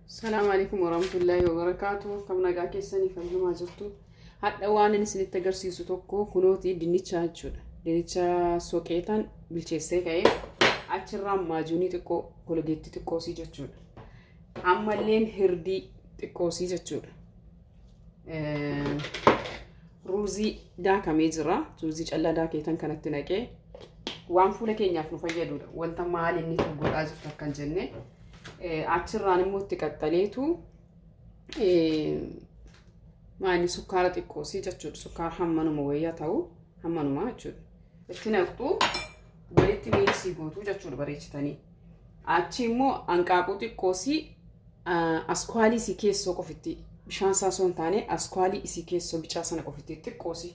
Salaamu alaikum warahmatullaahi wabarakaatu. Akkam nagaa keessanii fayyumaa jirtu. Hadha waan inni isinitti agarsiisu tokko kunooti dinnicha jechuudha. Dinnicha soqeetaan bilcheessee ka'ee achirraa maajuunii xiqqoo kologeettii xiqqoosii jechuudha. Ammalleen hirdii xiqqoosii jechuudha. Ruuzii daakamee jira. Ruuzii callaa daakeetan kanatti naqee waan fuula keenyaaf nu fayyadudha. Wanta maal inni godhaa jirtu akkan jenne. Achirraan immoo itti qaxxaleetu maali sukkaara xiqqoosii jechuudha. Sukkaara hammanuma wayyaa ta'u hammanuma jechuudha. Itti naqxu walitti miiksii gootu jechuudha bareechitanii. Achi immoo hanqaaquu xiqqoosii askwaalii isii keessoo qofitti bishaan isaa osoo hin taane askwaalii isii keessoo bicaa sana qofitti xiqqoosii.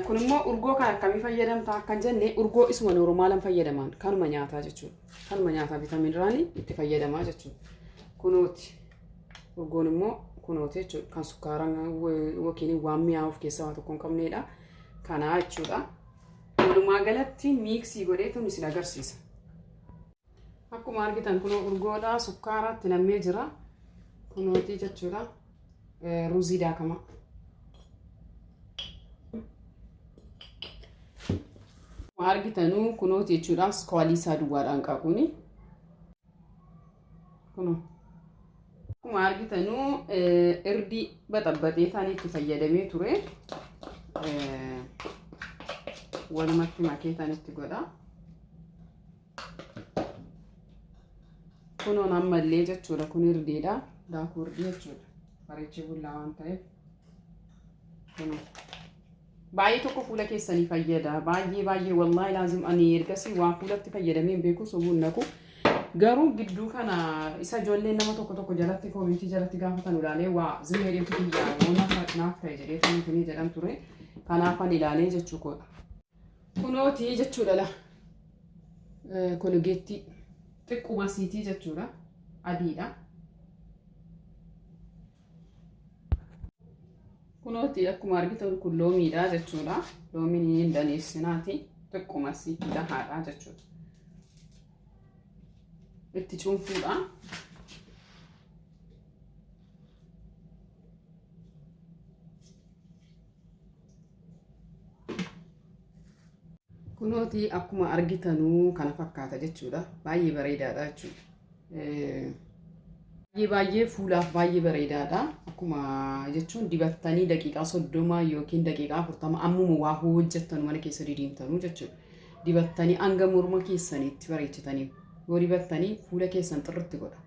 Kun immoo urgoo kan akkamii fayyadamta akkan jenne urgoo isuma noormaalan fayyadaman kanuma nyaataa jechuudha. Kanuma nyaataa vitaaminiraanii itti fayyadamaa jechuudha. Kunooti urgoon immoo kunooti jechuudha. Kan sukkaara yookiin waan mi'aa of keessaa waan tokko hin qabnedha. Kanaa jechuudha. Walumaa galatti miiksii godheetuun isin agarsiisa. Akkuma argitan kunoo urgoodha sukkaara itti nammee jira. Kunooti jechuudha. Ruuzii daakamaa. Akkuma argitanuu kunooti jechuudha. Iskoolii isaa duwwaadhaan qaquuni. Kunoo. Akkuma argitanuu irdii baxabbaxee taan itti fayyadamee ture. Walumatti makee taan itti godha. Kunoon ammallee jechuudha kun irdiidha. Daakuu irdii jechuudha. Bareechee bullaa waan ta'eef. Kunoo. Baay'ee tokko fuula keessanii fayyada. Baay'ee baay'ee wallaahi laazim ani ergasii waan fuulatti fayyadamee hin beeku sobuun naqu. Garuu gidduu kana isa ijoolleen nama tokko tokko jalatti koomentii jalatti gaafatan ilaalee waa zimma jedheetu biyyaa naaf ta'e jedheetu nuti jedhan ture. Kanaaf ani ilaalee jechuu koodha. Kunooti jechuudha la. Kologeettii xiqquma siitii jechuudha. Adiidha. Kunooti akkuma argitan kun loomiidha jechuudha. Loomiin hin daneessinaati. Xiqquma siitii gahaadha jechuudha. Itti cuunfuudha. Kunooti akkuma argitanuu kana fakkaata jechuudha. Baay'ee bareedaadha jechuudha. Baay'ee baay'ee fuulaaf baay'ee bareedaadha. Akkuma jechuun dibattanii daqiiqaa 30 yookiin daqiiqaa 40 ammuma waa hojjettan mana keessa didiimtanuu jechuudha. Dibattanii hanga morma keessaniitti bareechitanii yoo dibattanii fuula keessan xirritti godha.